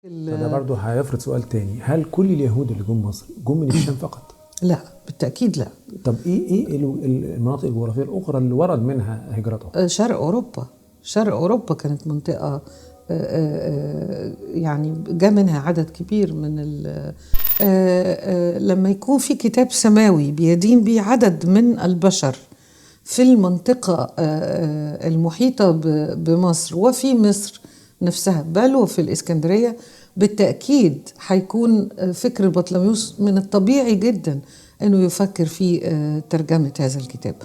ده برضه هيفرض سؤال تاني، هل كل اليهود اللي جم مصر جم من الشام فقط؟ لا، بالتأكيد لا. طب ايه المناطق الجغرافية الأخرى اللي ورد منها هجرتهم؟ شرق أوروبا. شرق أوروبا كانت منطقة يعني جاء منها عدد كبير من لما يكون في كتاب سماوي بيدين به عدد من البشر في المنطقة المحيطة بمصر وفي مصر نفسها بل وفي الإسكندرية، بالتأكيد هيكون فكر بطليموس من الطبيعي جدا أنه يفكر في ترجمة هذا الكتاب.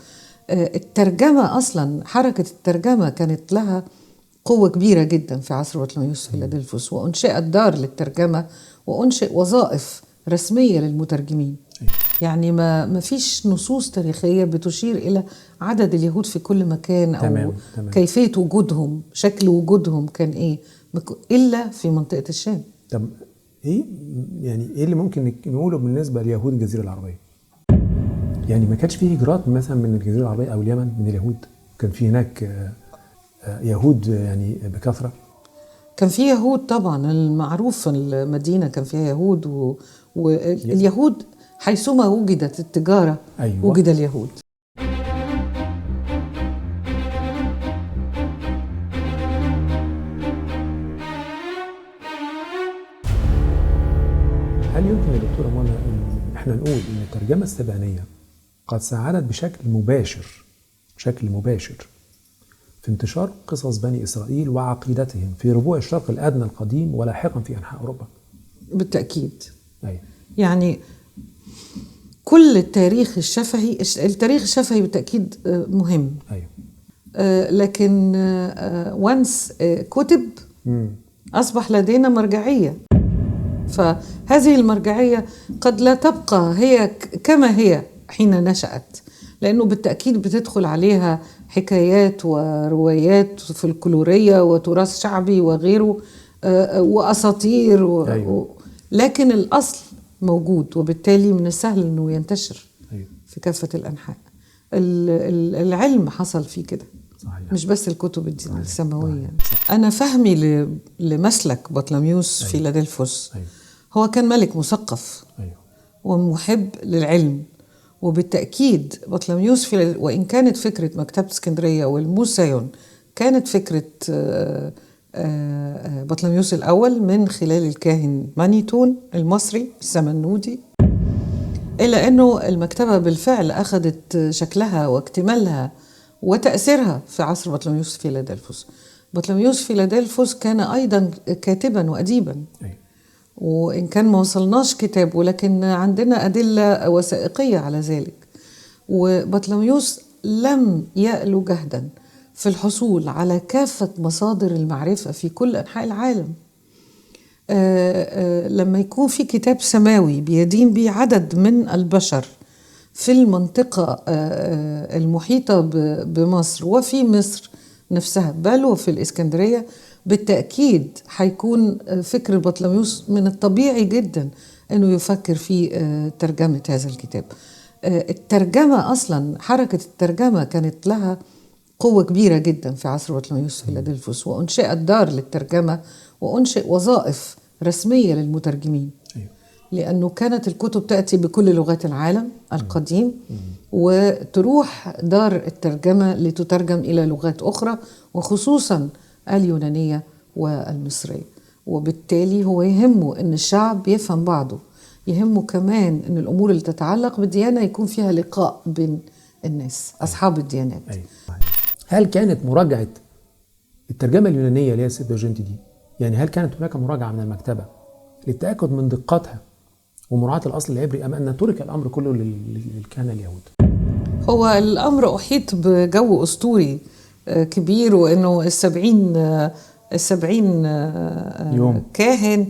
الترجمة أصلا، حركة الترجمة كانت لها قوة كبيرة جدا في عصر بطليموس فيلادلفوس، وأنشئت دار للترجمة وأنشئ وظائف رسمية للمترجمين. يعني ما فيش نصوص تاريخية بتشير إلى عدد اليهود في كل مكان أو تمام. كيفية وجودهم، شكل وجودهم كان إيه، إلا في منطقة الشام. طب إيه يعني إيه اللي ممكن نقوله بالنسبة ليهود الجزيرة العربية؟ يعني ما كانش فيه هجرات مثلا من الجزيرة العربية أو اليمن من اليهود؟ كان في هناك يهود يعني بكثرة؟ كان في يهود طبعا، المعروف في المدينة كان فيها يهود، واليهود حيثما وجدت التجارة. أيوة. وجد اليهود. هل يمكن يا دكتورة منى إن احنا نقول إن الترجمة السبعينية قد ساعدت بشكل مباشر في انتشار قصص بني إسرائيل وعقيدتهم في ربوع الشرق الأدنى القديم ولاحقا في أنحاء أوروبا؟ بالتأكيد. أيوة. يعني كل التاريخ الشفهي، التاريخ الشفهي بالتأكيد مهم. أيوة. لكن وانس كتب أصبح لدينا مرجعية، فهذه المرجعية قد لا تبقى هي كما هي حين نشأت، لأنه بالتأكيد بتدخل عليها حكايات وروايات فلكلورية وتراث شعبي وغيره وأساطير. أيوة. لكن الأصل موجود، وبالتالي من السهل أنه ينتشر. أيوة. في كافة الأنحاء. العلم حصل فيه كده. صحيح. مش بس الكتب السماوية. صحيح. أنا فهمي لمسلك بطليموس. أيوة. فيلادلفوس. أيوة. هو كان ملك مثقف. أيوة. ومحب للعلم، وبالتأكيد بطليموس وإن كانت فكرة مكتبة اسكندرية والموسيون كانت فكرة بطليموس الأول من خلال الكاهن مانيتون المصري السمنودي، إلا أنه المكتبة بالفعل أخذت شكلها واكتمالها وتأثيرها في عصر بطليموس فيلادلفوس. بطليموس فيلادلفوس كان أيضا كاتبا وأديبا، وإن كان ما وصلناش كتاب ولكن عندنا أدلة وثائقية على ذلك. وبطليموس لم يألو جهدا في الحصول على كافة مصادر المعرفة في كل أنحاء العالم. لما يكون في كتاب سماوي بيدين به عدد من البشر في المنطقة المحيطة بمصر وفي مصر نفسها بل وفي الإسكندرية، بالتأكيد هيكون فكر بطليموس من الطبيعي جدا أنه يفكر في ترجمة هذا الكتاب. الترجمة أصلا، حركة الترجمة كانت لها قوة كبيرة جدا في عصر بطليموس فيلادلفوس، وأنشئت دار للترجمة وأنشئ وظائف رسمية للمترجمين. أيوة. لأنه كانت الكتب تأتي بكل لغات العالم القديم وتروح دار الترجمة لتترجم إلى لغات أخرى، وخصوصا اليونانية والمصرية. وبالتالي هو يهمه أن الشعب يفهم بعضه، يهمه كمان أن الأمور اللي تتعلق بالديانة يكون فيها لقاء بين الناس أصحاب الديانات. أيوة. هل كانت مراجعة الترجمة اليونانية اللي هي السبتواجنت دي، يعني هل كانت هناك مراجعة من المكتبة للتأكد من دقتها ومراعاة الأصل العبري، أم أن ترك الأمر كله للكهنة اليهود؟ هو الأمر أحيط بجو أسطوري كبير، وأنه السبعين يوم كاهن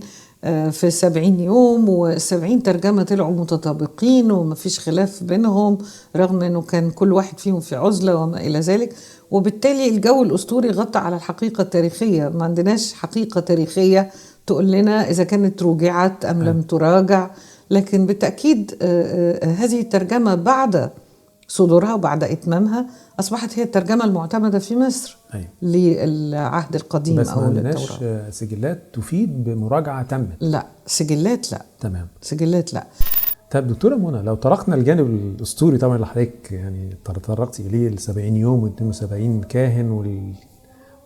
في 70 يوم و70 ترجمة طلعوا متطابقين وما فيش خلاف بينهم، رغم أنه كان كل واحد فيهم في عزلة وما إلى ذلك. وبالتالي الجو الأسطوري غطى على الحقيقة التاريخية. ما عندناش حقيقة تاريخية تقول لنا إذا كانت رجعت أم لم تراجع، لكن بالتأكيد هذه الترجمة بعد صدورها وبعد إتمامها أصبحت هي الترجمة المعتمدة في مصر. أيوة. للعهد القديم. بس أو ما عندناش للتوراة سجلات تفيد بمراجعة تمت. لا، سجلات لا. تمام، سجلات لا. طب دكتورة منى، لو طرقنا الجانب الأسطوري طبعا اللي حضرتك يعني تطرقتي إليه، ال 70 يوم و72 كاهن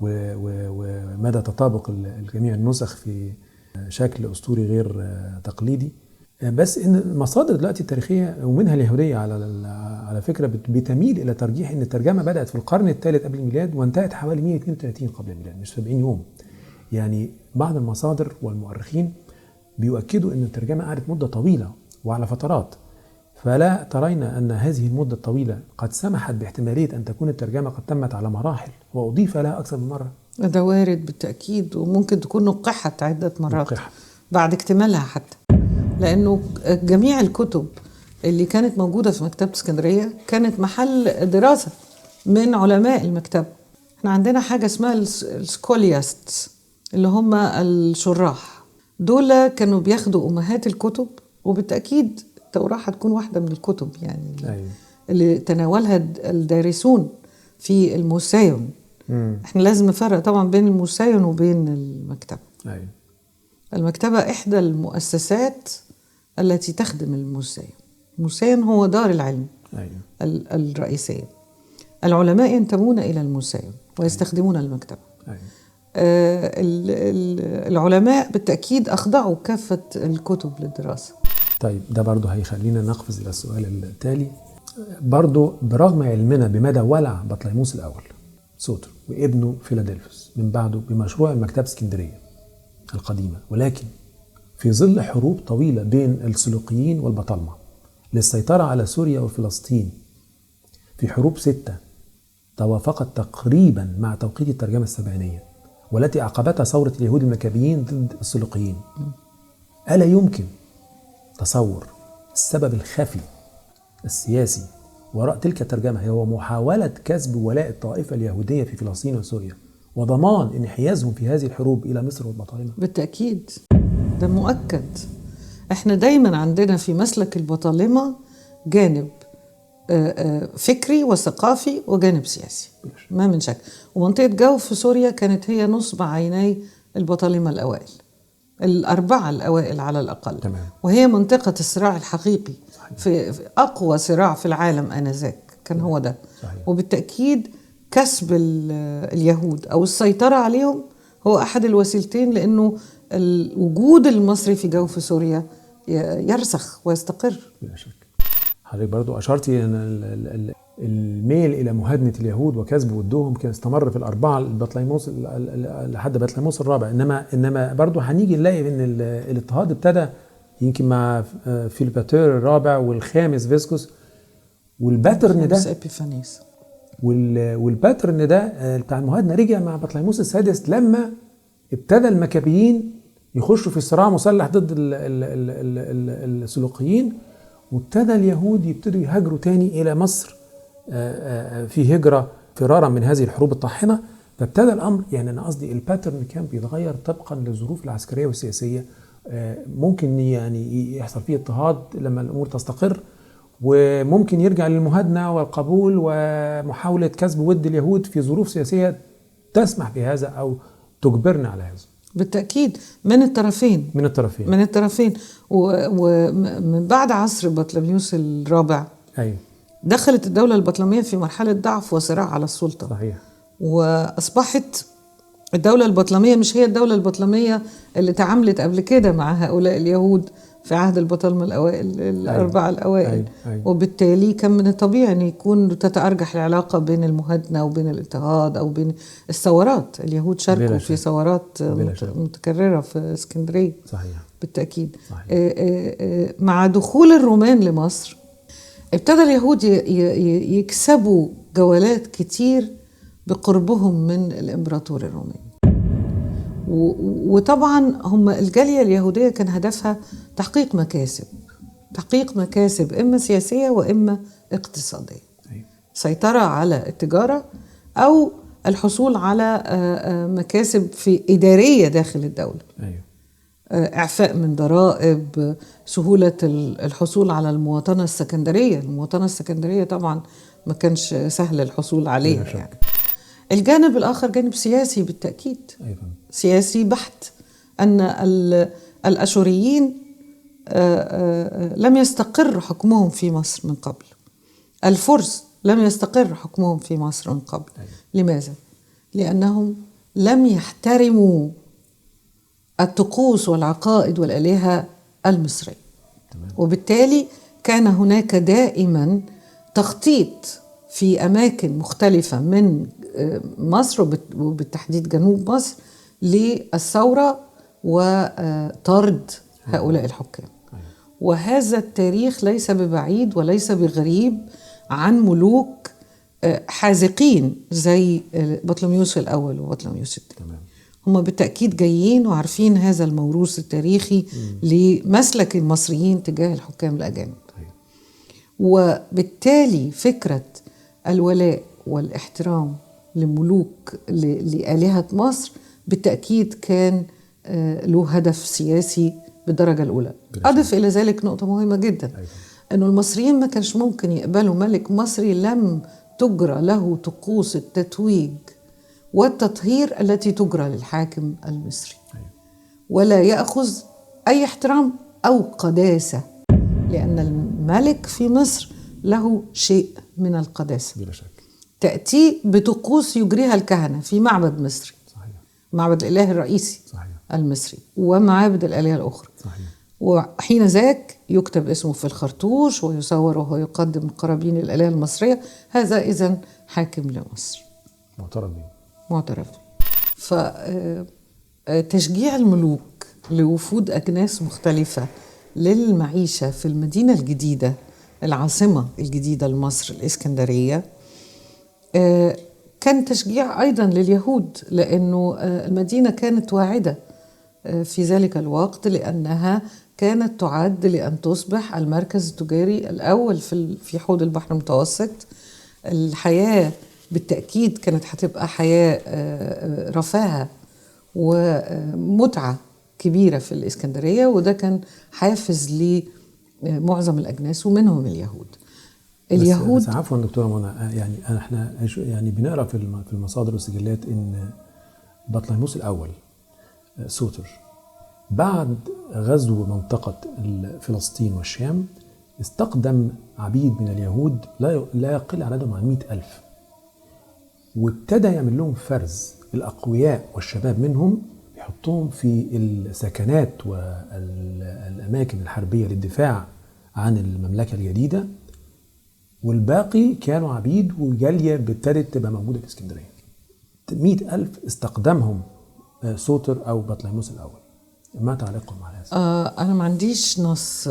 ومدى تطابق جميع النسخ في شكل أسطوري غير تقليدي، بس إن المصادر دلوقتي التاريخية ومنها اليهودية على فكرة بتميل إلى ترجيح إن الترجمة بدأت في القرن الثالث قبل الميلاد وانتهت حوالي 132 قبل الميلاد، مش 70 يوم. يعني بعض المصادر والمؤرخين بيؤكدوا إن الترجمة قعدت مدة طويلة وعلى فترات، فلا ترين أن هذه المدة الطويلة قد سمحت باحتمالية أن تكون الترجمة قد تمت على مراحل وأضيف لها أكثر من مرة؟ ده وارد بالتأكيد، وممكن تكون نقحت عدة مرات بعد اكتمالها حتى، لأنه جميع الكتب اللي كانت موجودة في مكتبة اسكندرية كانت محل دراسة من علماء المكتبة. احنا عندنا حاجة اسمها ال scholiasts اللي هم الشراح، دول كانوا بياخدوا أمهات الكتب، وبالتأكيد التوراة هتكون واحدة من الكتب يعني. أيوة. اللي تناولها الدارسون في الموسيون. احنا لازم نفرق طبعا بين الموسيون وبين المكتبة. أيوة. المكتبة إحدى المؤسسات التي تخدم الموسيون. الموسيون هو دار العلم. أيوة. الرئيسية. العلماء ينتمون إلى الموسيون ويستخدمون المكتبة. أيوة. العلماء بالتأكيد أخضعوا كافة الكتب للدراسة. طيب ده برضو هيخلينا نقفز إلى السؤال التالي. برضو برغم علمنا بمدى ولع بطليموس الأول سوتر وابنه فيلادلفوس من بعده بمشروع مكتبة اسكندرية القديمة، ولكن في ظل حروب طويلة بين السلوقيين والبطالمة للسيطرة على سوريا وفلسطين في حروب 6 توافقت تقريبا مع توقيت الترجمة السبعينية والتي أعقبتها ثورة اليهود المكابيين ضد السلوقيين، ألا يمكن تصور السبب الخفي السياسي وراء تلك الترجمة هو محاولة كسب ولاء الطائفة اليهودية في فلسطين وسوريا وضمان انحيازهم في هذه الحروب إلى مصر والبطالمة؟ بالتأكيد ده مؤكد. احنا دايما عندنا في مسلك البطالمة جانب فكري وثقافي وجانب سياسي، ما من شك. ومنطقة جو في سوريا كانت هي نصب عيني البطالمة الأوائل، الأربعة الأوائل على الأقل. تمام. وهي منطقة الصراع الحقيقي. صحيح. في أقوى صراع في العالم آنذاك كان هو ده. صحيح. وبالتأكيد كسب اليهود أو السيطرة عليهم هو أحد الوسيلتين، لأنه الوجود المصري في جو في سوريا يرسخ ويستقر. بلا شك. حضرتك برضو أشرتي أن الميل إلى مهادنة اليهود وكسب ودهم كان استمر في الأربعة بطليموس لحد بطليموس الرابع، إنما برضو هنيجي نلاقي إن الاضطهاد ابتدى يمكن مع فيلوباتور الرابع والخامس فيسكوس، وال pattern ده وال pattern ده بتاع المهادنة رجع مع بطليموس السادس لما ابتدى المكابيين يخشوا في صراع مسلح ضد السلوقيين، وابتدى اليهود يبتدوا يهاجروا تاني إلى مصر في هجرة فرارا من هذه الحروب الطاحنة. فابتدى الأمر، يعني أنا قصدي ال pattern كان بيتغير طبقا للظروف العسكرية والسياسية، ممكن يعني يحصل فيه اضطهاد لما الأمور تستقر، وممكن يرجع للمهادنة والقبول ومحاولة كسب ود اليهود في ظروف سياسية تسمح بهذا أو تجبرنا على هذا. بالتأكيد من الطرفين، من الطرفين. ومن بعد عصر بطليموس الرابع، أيوة، دخلت الدولة البطلمية في مرحلة ضعف وصراع على السلطة. صحيح. وأصبحت الدولة البطلمية مش هي الدولة البطلمية اللي تعاملت قبل كده مع هؤلاء اليهود في عهد البطالمة الأوائل، الأربعة الأوائل. أيوة. أيوة. وبالتالي كان من الطبيعي أن يكون تتأرجح العلاقة بين المهادنة وبين الاضطهاد أو بين الثورات. اليهود شاركوا في ثورات متكررة في اسكندرية. صحيح. بالتأكيد. صحيح. مع دخول الرومان لمصر ابتدى اليهود يكسبوا جولات كتير بقربهم من الإمبراطور الروماني. وطبعا هم الجالية اليهودية كان هدفها تحقيق مكاسب، تحقيق مكاسب إما سياسية وإما اقتصادية. أيوة. سيطرة على التجارة أو الحصول على مكاسب في إدارية داخل الدولة. أيوة. إعفاء من ضرائب، سهولة الحصول على المواطنة السكندرية. المواطنة السكندرية طبعا ما كانش سهل الحصول عليها يعني. الجانب الآخر جانب سياسي بالتأكيد، سياسي بحت، أن الأشوريين لم يستقر حكمهم في مصر من قبل، الفرس لم يستقر حكمهم في مصر من قبل. لماذا؟ لأنهم لم يحترموا الطقوس والعقائد والآلهة المصرية. وبالتالي كان هناك دائما تخطيط في أماكن مختلفة من مصر وبالتحديد جنوب مصر للثورة وطرد هؤلاء الحكام. وهذا التاريخ ليس ببعيد وليس بغريب عن ملوك حاذقين زي بطليموس الأول وبطليموس الثاني. هم بالتأكيد جايين وعارفين هذا الموروث التاريخي لمسلك المصريين تجاه الحكام الأجانب. وبالتالي فكرة الولاء والاحترام لملوك لآلهة مصر بالتأكيد كان له هدف سياسي بالدرجة الأولى. أضف إلى ذلك نقطة مهمة جدا، أنه المصريين ما كانش ممكن يقبلوا ملك مصري لم تجرى له طقوس التتويج والتطهير التي تجرى للحاكم المصري، ولا يأخذ أي احترام أو قداسة، لأن الملك في مصر له شيء من القداسة بلا شك، تأتي بطقوس يجريها الكهنة في معبد مصري. صحيح. معبد الإله الرئيسي. صحيح. المصري ومعابد الآلهة الأخرى. صحيح. وحين ذاك يكتب اسمه في الخرطوش ويصور وهو يقدم قرابين الآلهة المصرية. هذا إذن حاكم لمصر معترف به، معترف به. فتشجيع الملوك لوفود أجناس مختلفة للمعيشة في المدينة الجديدة، العاصمة الجديدة لمصر الإسكندرية، كان تشجيع أيضا لليهود، لأنه المدينة كانت واعدة في ذلك الوقت، لأنها كانت تعد لأن تصبح المركز التجاري الأول في حوض البحر المتوسط. الحياة بالتأكيد كانت هتبقى حياة رفاهة ومتعة كبيرة في الإسكندرية، وده كان حافز لمعظم الأجناس ومنهم اليهود. اليهود بس عفوا دكتورة منى، يعني احنا يعني بنقرا في المصادر والسجلات ان بطليموس الأول سوتر بعد غزو منطقة فلسطين والشام استقدم عبيد من اليهود لا يقل عددهم عن 100,000، وابتدى يعمل لهم فرز الأقوياء والشباب منهم، يحطهم في السكنات والأماكن الحربية للدفاع عن المملكة الجديدة، والباقي كانوا عبيد وجالية ابتدت تبقى موجودة في اسكندرية. 100,000 استقدمهم سوتر أو بطليموس الأول. ما تعليقكم على هذا؟ أنا ما عنديش نص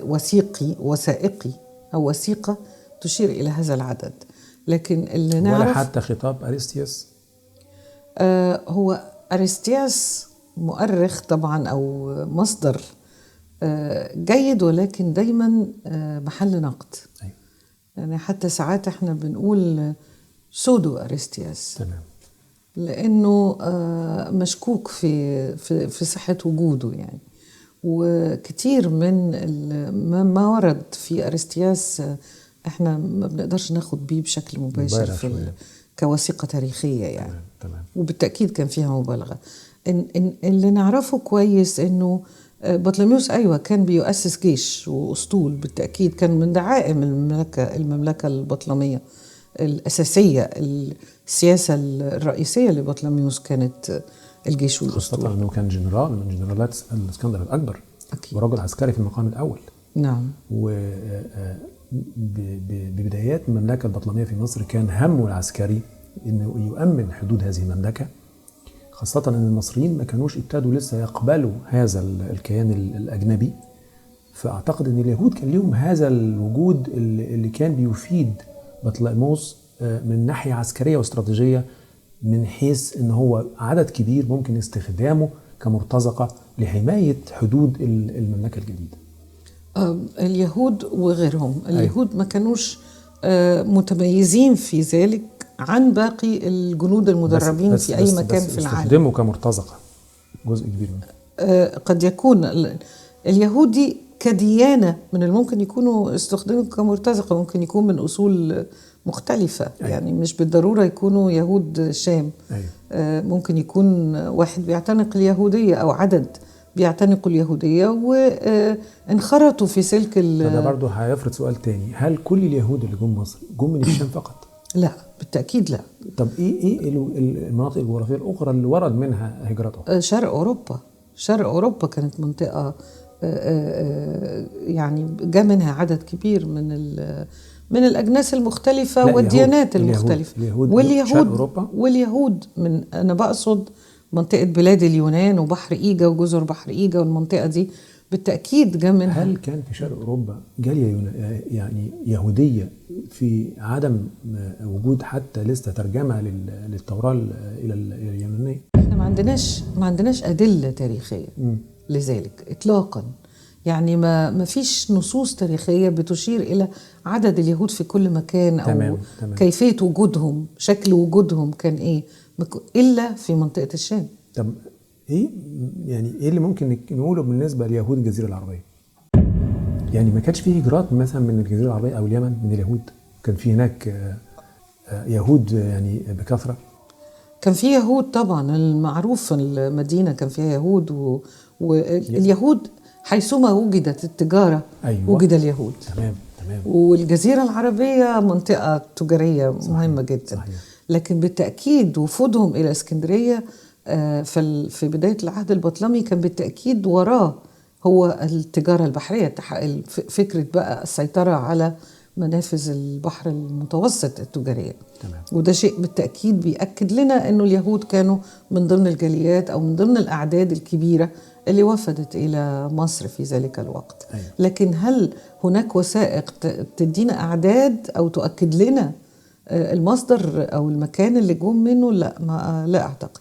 وثيقي وثائقي أو وثيقة تشير إلى هذا العدد، لكن اللي نعرف ولا حتى خطاب أريستياس. هو أريستياس مؤرخ طبعا أو مصدر جيد، ولكن دايما محل نقد. أيوة. يعني حتى ساعات احنا بنقول pseudo أريستياس، تمام، لأنه مشكوك في في في صحة وجوده يعني. وكتير من ما ورد في أريستياس احنا ما بنقدرش ناخد بيه بشكل مباشر في كوثيقة تاريخية يعني. تمام. وبالتأكيد كان فيها مبالغة. إن اللي نعرفه كويس إنه بطليموس أيوة كان بيؤسس جيش وأسطول، بالتأكيد كان من دعائم المملكة البطلمية الأساسية. السياسة الرئيسية لبطليموس كانت الجيش والأسطول، خاصة أنه كان جنرال من جنرالات الإسكندر الأكبر. أكيد. ورجل عسكري في المقام الأول. نعم. وببدايات المملكة البطلمية في مصر كان همه العسكري أنه يؤمن حدود هذه المملكة، خاصة أن المصريين ما كانوش ابتدوا لسه يقبلوا هذا الكيان الأجنبي. فأعتقد أن اليهود كان لهم هذا الوجود اللي كان بيفيد بطليموس من ناحية عسكرية واستراتيجية، من حيث أن هو عدد كبير ممكن استخدامه كمرتزقة لحماية حدود المملكة الجديدة. اليهود وغيرهم، اليهود ما كانوش متميزين في ذلك عن باقي الجنود المدربين في أي مكان في العالم. استخدموا كمرتزقة. جزء كبير منه. قد يكون اليهودي كديانة من الممكن يكونوا استخدموا كمرتزقة، ممكن يكون من أصول مختلفة. أيوة. يعني مش بالضرورة يكونوا يهود الشام. أيوة. ممكن يكون واحد بيعتنق اليهودية أو عدد بيعتنقوا اليهودية وانخرطوا في سلك. ده برضه هيفرض سؤال تاني، هل كل اليهود اللي جم مصر جم من الشام فقط؟ لا، بالتأكيد لا. طب ايه المناطق الجغرافية الأخرى اللي ورد منها هجرتهم؟ شرق أوروبا. شرق أوروبا كانت منطقة يعني جاء منها عدد كبير من الأجناس المختلفة والديانات المختلفة. واليهود من، أنا بقصد منطقة بلاد اليونان وبحر إيجا وجزر بحر إيجا والمنطقة دي بالتأكيد جاء منها. هل كان في شرق أوروبا جالية يعني يهودية في عدم وجود حتى لسه ترجمة للتوراة إلى اليونانية؟ احنا ما عندناش أدلة تاريخية لذلك إطلاقا. يعني ما فيش نصوص تاريخية بتشير إلى عدد اليهود في كل مكان أو تمام. كيفية وجودهم، شكل وجودهم كان إيه، إلا في منطقة الشام. طب إيه يعني إيه اللي ممكن نقوله بالنسبة ليهود الجزيرة العربية؟ يعني ما كانش فيه هجرات مثلا من الجزيرة العربية أو اليمن من اليهود؟ كان في هناك يهود يعني بكثرة؟ كان في يهود طبعا، المعروف المدينة كان فيها يهود، واليهود حيثما وجدت التجارة. أيوة. وجد اليهود. تمام تمام. والجزيرة العربية منطقة تجارية مهمة جدا. صحيح. لكن بالتأكيد وفودهم إلى اسكندرية في بداية العهد البطلمي كان بالتأكيد وراه هو التجارة البحرية، فكرة بقى السيطرة على منافذ البحر المتوسط التجارية. تمام. وده شيء بالتأكيد بيأكد لنا أنه اليهود كانوا من ضمن الجاليات أو من ضمن الأعداد الكبيرة اللي وفدت إلى مصر في ذلك الوقت. أيوة. لكن هل هناك وثائق تدينا أعداد أو تؤكد لنا المصدر أو المكان اللي جم منه؟ لا، ما لا أعتقد.